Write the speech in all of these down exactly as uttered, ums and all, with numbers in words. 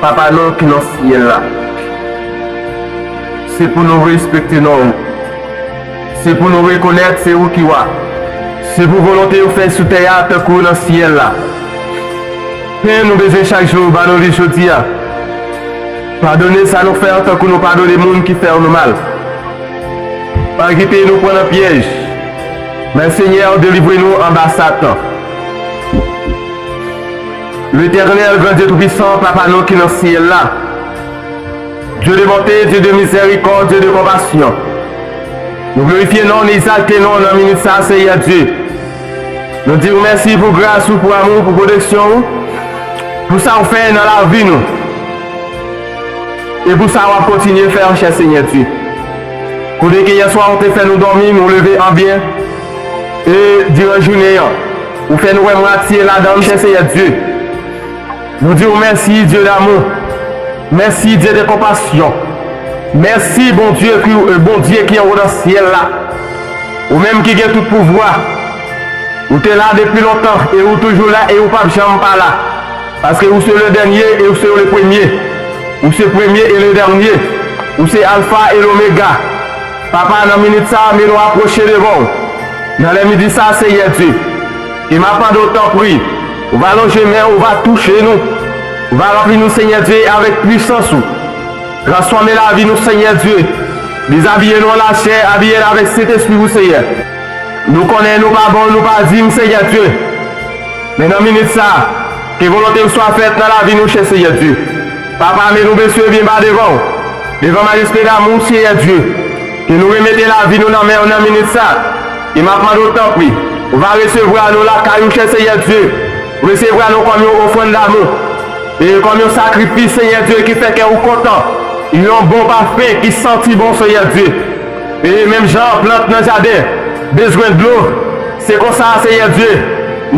Papa nou ki nan syèl la, se pou nou respekte non ou. Se pou nou rekonèt se ou ki wa. Se pou volonte ou fèt sou tè a tankou nan syèl la. Pen nou bezwen chak jou, ba nou li jodi a. Padone sa nou fè tankou nou padone moun ki fè nou mal. Pa kite nou pran nan pyèj, men Senyè, delivre nou anba Satan. Letènèl, Gran Dye Toupisan, Papa nou ki nan syèl la, Dye de bonte, Dye de mizèrikòd, Dye de konpasyon, nou glorifye non, nou egzalte non nan minit sa, Senyè Dye. Nou di w mèsi pou gras ou, pou amou, pou pwoteksyon ou, pou sa w fè nan lavi nou, e pou sa w ap kontinye fè, chè Senyè Dye. Kote ke yèswa ou te fè nou dòmi, nou leve an byen, e diran jounen an, ou fè nou wè mwatye ladan l, chè Senyè Dye. Nou di w mèsi, Dye damou. Mèsi, Dye de konpasyon. Mèsi, Bondye ki, Bondye ki anwo nan syèl la. Ou menm ki gen tout pouvwa. Ou te la depi lontan, e ou toujou la, e ou p ap janm pa la. Paske ou se le dènye, e ou se le premye. Ou se premye e le dènye. Ou se Alfa e Lomega. Papa, nan minit sa a, men nou apwoche devan w. Nan lè midi sa a, Senyè Dye, e m ap mande w, tanpri, ou va lonje men w, ou va touche nou, ou va ranpli nou, Senyè Dye, avèk pwisans ou. Transfòme lavi nou, Senyè Dye. Dezabiye nou an lachè, abiye n avèk Sentespri ou, Senyè. Nou konnen nou pa bon, nou pa diy, Senyè Dye. Men nan minit sa a, ke volonte w swa fèt nan lavi nou, chè Senyè Dye. Papa, men nou, mesye, byen ba devan w, devan majeste damou, Senyè Dye. Ke nou remete lavi nou nan men w nan minit sa a. E m ap mande w, tanpri, ou va resevwa nou lakay ou, chè Senyè Dye. Resevwa nou kòm yon ofrann damou. E kòm yon sakrifis, Senyè Dye, ki fè kè ou kontan. Yon bon pafen ki santi bon, Senyè Dye. E menm jan plant nan jaden bezwen dlo, se konsa, Senyè Dye,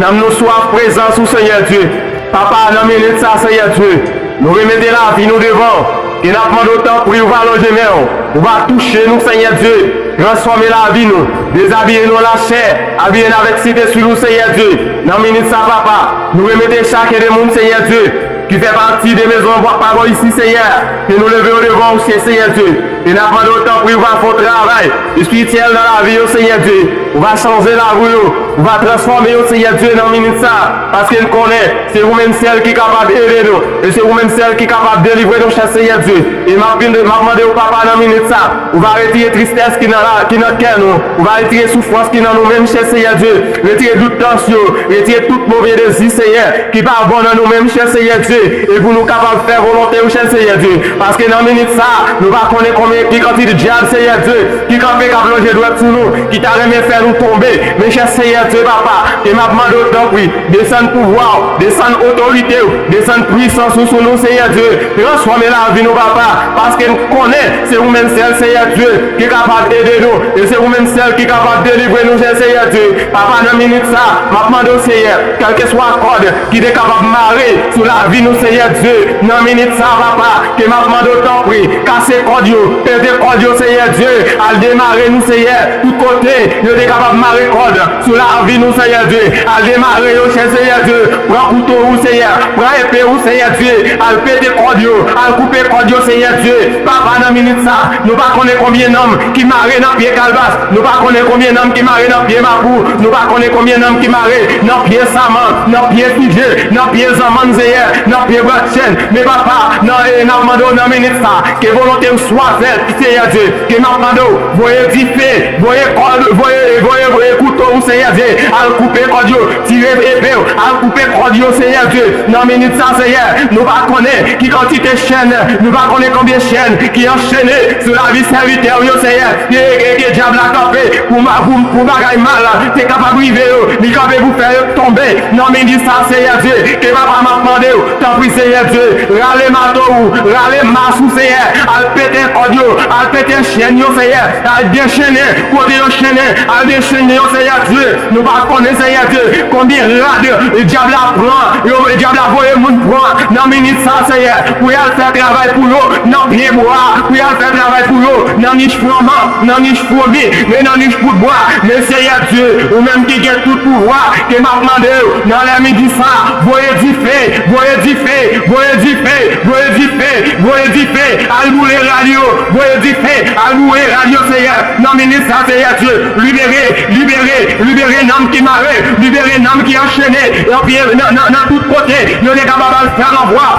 nanm nou swaf prezans ou, Senyè Dye. Papa, nan minit sa, Senyè Dye, nou remete lavi nou devan w, e n ap mande w, tanpri, ou va lonje men w, ou va touche nou, Senyè Dye, transfòme lavi nou, dezabiye nou lachè, abiye n avèk Sentespri ou, Senyè Dye. Nan minit sa, papa, nou remete chak de moun, Senyè Dye, ki fè pati de mezon Vwa Pawòl isi, Senyè, ke nou leve yo devan ou, Senyè Dye. E n ap mande w, tanpri, ou va fè yon travay espirityèl nan lavi yo, Senyè Dye. Ou va chanje lavi yo, ou va transfòme yo, Senyè Dye, nan minit sa a. Paske n konnen se ou menm sèl ki kapab ede nou, e se ou menm sèl ki kapab delivre nou, chè Senyè Dye. E m ap vin, m ap mande w, papa, nan minit sa a, ou va retire tristès ki nan la, ki nan kè nou, ou va retire soufrans ki nan nou menm, chè Senyè Dye. Retire dout, tansyon, retire tout move dezi, Senyè, ki pa bon nan nou menm, chè Senyè Dye, e pou nou kapab fè volonte ou, chè Senyè Dye. Paske nan minit sa a, nou pa konnen konbyen ki kantite dyab, Senyè Dye, ki kanpe k ap lonje dwèt sou nou, ki ta renmen fè nou tonbe. Men chè Senyè Dye, papa, e m ap mande w, tanpri, desann pouvwa w, desann otorite w, desann pwisans ou sou nou, Senyè Dye. Transfòme lavi nou, papa, paske n konnen se ou menm sèl, Senyè Dye, ki kapab ede nou, e se ou menm sèl ki kapab delivre nou, chè Senyè Dye. Papa, nan minit sa a, m ap mande w, Senyè, kèlkeswa kòd ki te kapab mare sou lavi nou, Senyè Dye, nan minit sa a, papa, ke m ap mande w, tanpri, kase kòd yo, pete kòd yo, Senyè Dye, al demare nou, Senyè, tout kote yo te kapab mare kòd sou lavi nou, Senyè Dye, al demare yo, chè Senyè Dye, pran kouto ou, Senyè, pran epe ou, Senyè Dye, al pete kòd yo, al koupe kòd yo, Senyè Dye. Papa, nan minit sa a, nou pa konnen konbyen nanm ki mare nan pye kalbas, nou pa konnen konbyen nanm ki mare nan pye mapou, nou pa konnen konbyen nanm ki mare nan pye saman, nan pye fije, nan pye zanmann, Senyè, nan pye bratchèn. Men papa, nan, e, n ap mande w nan minit sa a, ke volonte w swa fèt, Senyè Dye, ke n ap mande w, voye dife, voye kòd, voye, voye, voye kouto ou, Senyè Dye, al koupe kòd yo, tire epe w, al koupe kòd yo, Senyè Dye, nan minit sa, Senyè, nou pa konnen ki kantite chèn, nou pa konnen konbyen chèn ki anchene sou lavi sèvitè w yo, Senyè, e, e, ke dyab la kanpe pou, ma- pou, pou bagay mal te kapab rive yo, li kanpe pou fè yo tonbe, nan minit sa, Senyè Dye, ke papa m ap mande w, tanpri, Senyè Dye, rale mato ou, rale mas ou, Senyè, al pete kòd yo, al pete chèn yo, Senyè, al dechennen kote yo chennen, al dechennen yo, Senyè Dye. Nou pa konnen, Senyè Dye, konbyen rad dyab la pran, yo, dyab la voye moun pran nan minit sa, Senyè, pou y al fè travay pou yo nan pye bwa, pou y al fè travay pou yo nan nich flanman, nan nich fwomi, men nan nich pout bwa. Men, Senyè Dye, ou menm ki gen tout pouvwa, ke m ap mande w nan lè midi sa, voye dife, voye dife, voye dife, voye dife, voye dife, al boule rad yo, voye dife, al boule rad yo, Senyè, nan minit sa, Senyè Dye, libere, libere, libere nanm ki mare, libere nanm ki anchene, nan pye, nan, nan, nan tout kote, yo te kapab al fè ranvwa.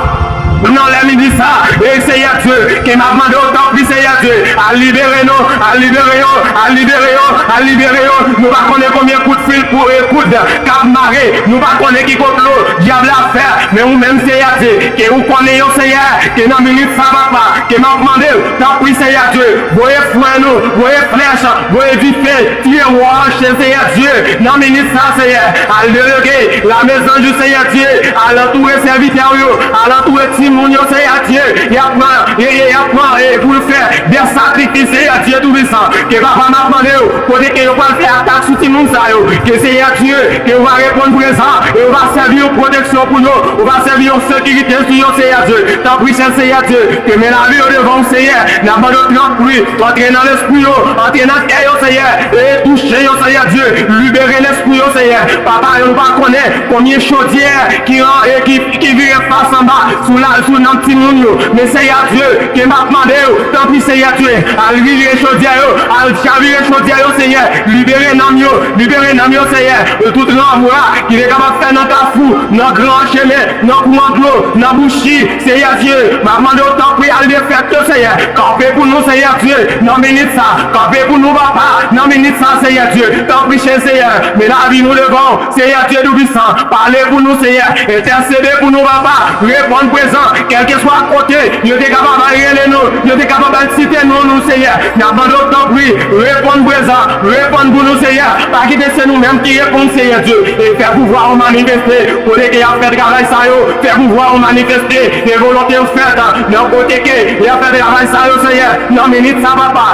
Nan lè midi sa, e Senyè Dye, ke m ap mande w, tanpri, Senyè Dye, al libere nou, al libere yo, al libere yo, al libere yo. Nou pa konnen konbyen kout fil pou, e, koud k ap mare, nou pa konnen ki konplo dyab la fè, men ou menm, Senyè Dye, ke ou konnen yo, Senyè, ke nan minit sa, papa, ke m ap mande w, tanpri, Senyè Dye, voye fwè nou, voye flèch, voye dife, tire wòch, Senyè Dye, nan minit sa, Senyè, al delege lame zanj ou, Senyè Dye, al antoure sèvitè w yo, al antoure timoun yo, Senyè Dye, y ap pran, y, y, y ap pran, e, pou yo fè de sakrifis, Senyè Dye Toupisan, ke papa m ap mande w, kote ke yo pral fè atak sou timoun sa yo, ke Senyè Dye, ke ou va reponn prezan, e ou va sèvi yon pwoteksyon pou yo, ou va sèvi yon sekirite sou yo, Senyè Dye, tanpri, Senyè Dye, ke men lavi yo devan w, Senyè, n ap mande w tanpri, antre nan lespri yo, antre nan kè yo, Senyè, e touche yo, Senyè Dye, libere lespri yo, Senyè, papa, yo nou pa konnen konbyen chodyè ki, e, ki, ki vire fas anba sou la, sou nanm timoun yo. Men Senyè Dye, ke m ap mande w, tanpri Senyè Dye, al vire chodyè yo, al chavire chodyè yo, Senyè, libere nanm yo, libere nanm yo, Senyè, de tout ranvwa ki te kapab fè nan kafou, nan gran chemen, nan kouran dlo, nan bouchi, Senyè Dye, m ap mande w, tanpri, al defèt yo, Senyè, kanpe pou nou, Senyè Dye, nan minit sa, kanpe pou nou, papa, nan minit sa, Senyè Dye, tanpri, chè Senyè, men lavi nou devan w, Senyè Dye Toupisan, pale pou nou, Senyè. Entèsede pou nou, papa. Reponn prezan. Kèlkeswa kote yo te kapab al rele nou, yo te kapab al site non nou, Senyè. N ap mande w, tanpri, reponn prezan. Reponn pou nou, Senyè. Pa kite se nou menm ki reponn, Senyè Dye. E fè pouvwa w manifeste kote ke y ap fè travay sa yo. Fè pouvwa w manifeste. E volonte w fèt nan kote ke y ap fè travay sa yo, Senyè. Nan minit sa, papa.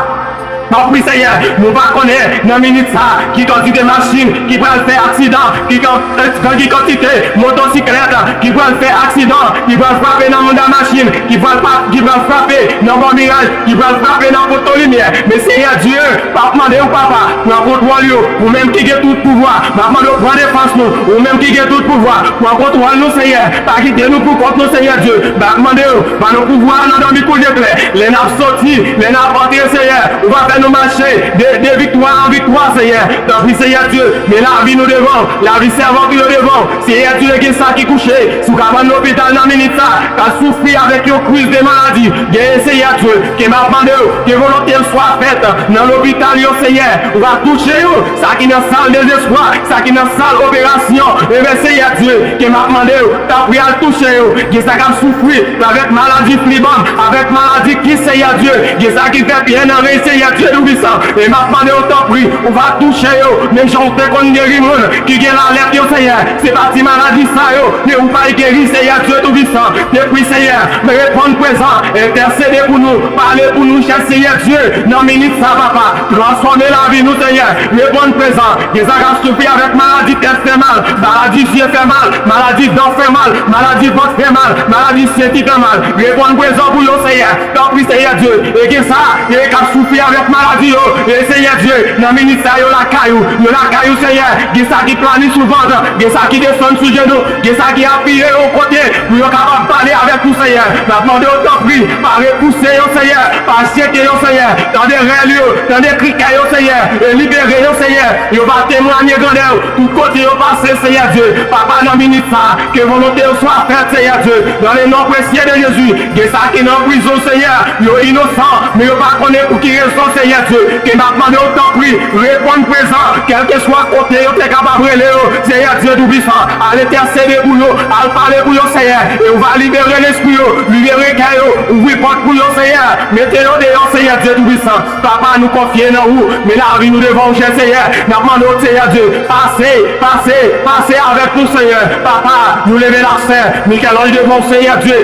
Tanpri, Senyè, nou pa konnen nan minit sa ki kantite machin ki pral fè aksidan, ki kan-, ki kantite motosiklèt ki pral fè aksidan, ki pral frape nan manda machin, ki pral pa-, ki pral frape nan bò miray, ki pral frape nan poto limyè. Men, Senyè Dye, m ap mande w, papa, pran kontwòl yo. Ou menm ki gen tout pouvwa, m ap mande w pran defans nou. Ou menm ki gen tout pouvwa, pran kontwòl nou, Senyè. Pa kite nou pou kont nou, Senyè Dye. M ap mande w, ban nou pouvwa nan dòmi koul de klè. Lè n ap soti, lè n ap antre, Senyè, ou va fè nou mache de, de viktwa an viktwa, Senyè. Tanpri, Senyè Dye, men lavi nou devan w, lavi sèvant ou yo devan w. Senyè Dye, gen sa ki kouche sou kabann lopital nan minit sa, k ap soufri avèk yon kriz de maladi. Gen, Senyè Dye, ke m ap mande w, ke volonte w swa fèt nan lopital yo, Senyè. Ou va touche yo, sa ki nan sal dezespwa, sa ki nan sal operasyon. Ebyen, Senyè Dye, ke m ap mande w, tanpri al touche yo. Gen sa k ap soufri avèk maladi flibanm, avèk maladi kis, Senyè Dye. Gen sa ki fè pye nan reny, Senyè Dye Toupisan. E m ap mande w, tanpri, ou va touche yo, menm jan w te konn geri moun ki gen lalèp yo, Senyè. Se pa ti maladi sa yo, men ou pral geri, Senyè Dye Toupisan. Tanpri, Senyè, reponn prezan, entèsede pou nou, pale pou nou, chè Senyè Dye, nan minit sa, papa. Transfòme lavi nou, Senyè. Reponn prezan. Gen sa k ap soufri avèk maladi tèt fè mal, maladi zye fè mal, maladi dan fè mal, maladi vant fè mal, maladi senti fè mal. Reponn prezan pou yo, Senyè. Tanpri, Senyè Dye. E gen sa, e k ap soufri avèk maladi yo. E Senyè Dye, nan minit sa, yo lakay ou. Yo lakay ou, Senyè. Gen sa ki plane sou vant, gen sa ki desann sou jenou, gen sa ki apiye yon kote pou yo kapab pale avèk ou, Senyè. N ap mande w, tanpri, pa repouse yo, Senyè. Pa jete yo, Senyè. Tande rèl yo, tande kri kè yo, Senyè. E libere yo, Senyè. Yo va temwanye grandè w tout kote yo pase, Senyè Dye. Papa, nan minit sa, ke volonte w swa fèt, Senyè Dye. Dans le nom précieux de Jésus, gen sa ki nan prizon, Senyè. Yo inosan, men yo pa konnen pou ki rezon, Senyè Dye. Ke m ap mande w, tanpri, reponn prezan, kèlkeswa kote yo te kapab rele yo, Senyè Dye Toupisan. Al entèsede pou yo, al pale pou yo, Senyè. E ou va libere lespri yo, libere kè yo, ouvri pòt pou yo, Senyè. Mete yo deyò, Senyè Dye Toupisan. Papa, nou konfye nan ou, men lavi nou devan ou, chè Senyè. N ap mande w, Senyè Dye, pase, pase, pase avèk nou, Senyè. Papa, nou leve lapsè Michel-Ange devan ou, Senyè Dye.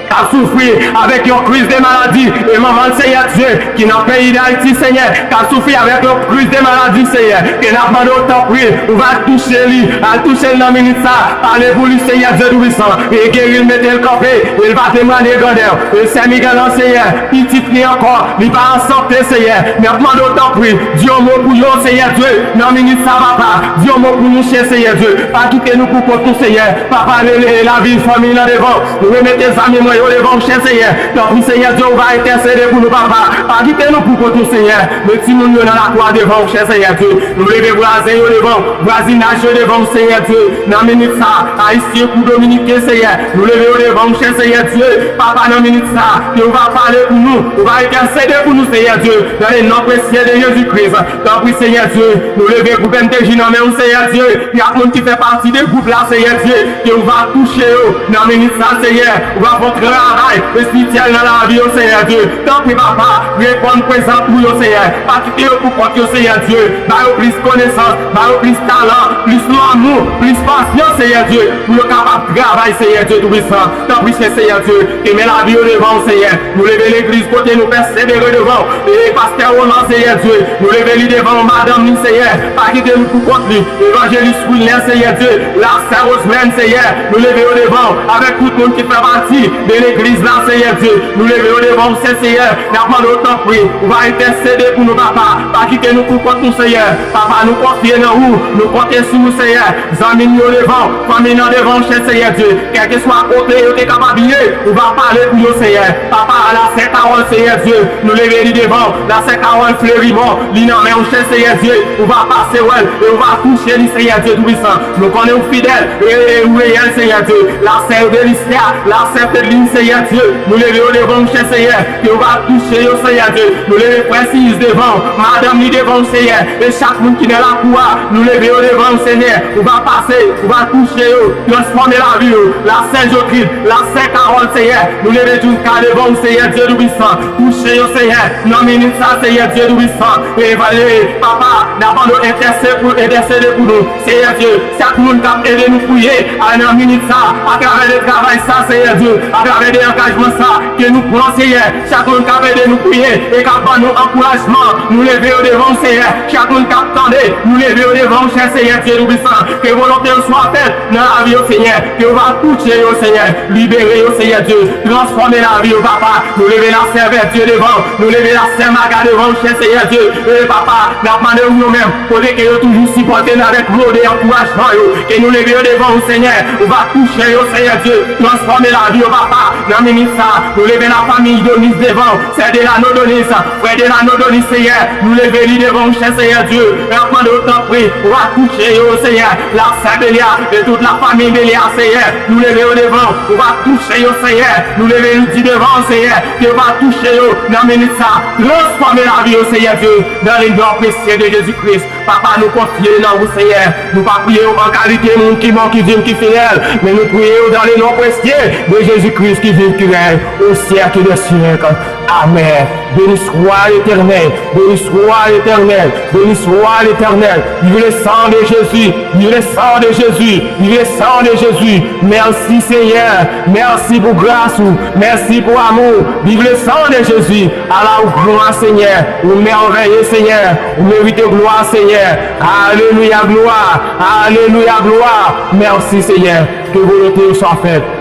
k ap soufri avèk yon kriz de maladi, e manman l, Seyè Dye, ki nan peyi Dayiti, Seyè, k ap soufri avèk yon kriz de maladi, Seyè, ke n ap mande w, tanpri, ou va touche li, al touche l nan minit sa, pale pou li, Seyè Dye Toupisan, e geri l, mete l kanpe, e l va temwanye grandè w. E sè Miguel lan, Seyè, pitit li ankò, li pa an sante, Seyè, n ap mande w, tanpri, di yon mo pou yo, Seyè Dye, nan minit sa, papa, di yon mo pou nou, chè Seyè Dye, pa kite nou pou kont nou, Seyè, papa, rele lavi fanmi nan devan w. Nou remete zanmi mwen yo devan w, chè Seyè. Tanpri, Seyè Dye, ou va entèsede pou nou, papa. Pa kite nou pou kont nou, Seyè. Met timoun yo nan lakou a devan w, chè Seyè Dye. Nou leve vwazen yo devan w, vwazinaj yo devan w, Seyè Dye. Nan minit sa, Ayisyen kou Dominiken, Seyè. Nou leve yo devan w, chè Seyè Dye. Papa, nan minit sa, ke ou va pale pou nou, ou va entèsede pou nou, Seyè Dye. Nan le non presye de Jezi Kris. Tanpri, Seyè Dye, nou leve gwoup M T J nan men w, Seyè Dye. Y ap moun ki fè pati de gwoup la, Seyè Dye, ke ou va touche yo nan minit sa, Seyè. Ou va fè yon travay espirityèl nan lavi yo, Seyè Dye. Tanpri, papa, reponn prezan pou yo, Seyè. Pa kite yo pou kont yo, Seyè Dye. Ba yo plis konesans, ba yo plis talan, plis lanmou, plis pasyon, Seyè Dye, pou yo kapab travay, Seyè Dye Toupisan. Tanpri, chè Seyè Dye, ke men lavi yo devan w, Seyè. Nou leve legliz kote nou pèsevere devan w. E pastè Roland, Seyè Dye, nou leve li devan w, madanm li, Seyè. Pa kite nou pou kont li. Evanjelis Wilner, Seyè Dye, la sè Rosemèn, Seyè, nou leve yo devan w, avèk tout moun ki fè pati de legliz la, Seyè Dye. Nou leve yo devan w, Sè Seyè. N ap mande w, tanpri, ou va entèsede pou nou, papa. Pa kite nou pou kont nou, Seyè. Papa, nou konfye nan ou, nou konte sou ou, Seyè. Zanmi n yo devan w, fanmi n nan devan w, chè Seyè Dye. Kèlkeswa kote yo te kapab ye, ou va pale pou yo, Seyè. Papa, la sè Carole, Seyè Dye, nou leve li devan w. La sè Carole Fleurimond, li nan men w, chè Seyè Dye. Ou va pase wè l, e ou va touche li, Seyè Dye Toupisan. Nou konnen w fidèl, e, e ou reyèl, Seyè Dye. La sè Delicia, la sè Fedeline, Seyè Dye. Nou leve yo devan w, chè Seyè. Ke ou va touche yo, Seyè Dye. Nou leve frè Siyis devan w, madanm li devan w, Seyè. E chak moun ki nan lakou a, nou leve yo devan w, Senyè. Ou va pase, ou va touche yo, transfòme lavi yo. La sè Jotrid, la sè Carole, Seyè. Nou leve Djounka devan w, Seyè Dye Toupisan. Touche yo, Senyè. Nan minit sa, Seyè Dye Toupisan. E, e, papa, n ap mande w entèse pou, entèsede pou nou. Seyè Dye, chak moun k ap ede nou priye, a, nan minit sa, atravè de travay sa, Seyè Dye, atravè de angajman sa, ke nou pran, Seyè, chak moun k ap ede nou priye, e k ap ban nou ankourajman, nou leve yo devan w, Seyè, chak moun k ap tande, nou leve yo devan w, chè Seyè Dye Toupisan, ke volonte w swa fèt nan lavi yo, Seyè, ke w va touche yo, Seyè, libere yo, Seyè Dye, transfòme lavi yo, papa, nou leve la sè Verdure devan w, nou leve la sè Maga devan w, chè Seyè Dye, e papa, n ap mande w nou menm, kote ke yo toujou sipòte n avèk mo de ankourajman yo, ke nou leve yo devan ou, Senyè. Ou va touche yo, Senyè Dye. Transfòme lavi yo, papa. Nan minit sa, nou leve lafanmi Donis devan ou. Sè Delano Donis, frè Delano Donis, Senyè. Nou leve li devan ou, chè Senyè Dye. E n ap mande w, tanpri, ou va touche yo, Senyè. La sè Belia e tout lafanmi Belia, Senyè. Nou leve yo devan ou. Ou va touche yo, Senyè. Nou leve Rudy devan ou, Senyè. Ke ou va touche yo nan minit sa. Transfòme lavi yo, Senyè Dye. Dans le nom précieux de Jésus-Christ. Papa, nou konfye nan ou, Senyè. Nou pa priye w an kalite moun ki bon, ki diy, ki fidèl, men nou priye w dans le nom précieux de Jésus-Christ, qui vit, qui règne au siècle des siècles. Amen. Béni soit l'Éternel, béni soit l'Éternel, béni soit l'Éternel. Vive le sang de Jésus, vive le sang de Jésus, vive le sang de Jésus. Mèsi, Senyè. Mèsi pou gras ou. Mèsi pou amou. Vive le sang de Jésus. Ala ou gran, Senyè. Ou mèvèye, Senyè. Ou merite glwa, Senyè. Alelouya, glwa. Alelouya, glwa. Mèsi, Senyè. Ke volonte ou swa fèt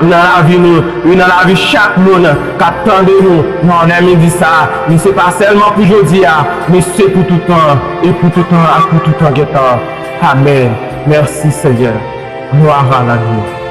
nan lavi nou, e nan lavi chak moun k ap tande nou nan lè midi sa. Men se pa sèlman pou jodi a, men se pou tout tan, e pou tout tan ak pou tout tan gen tan. Amèn. Mèsi, Senyè. Glwa a Dye.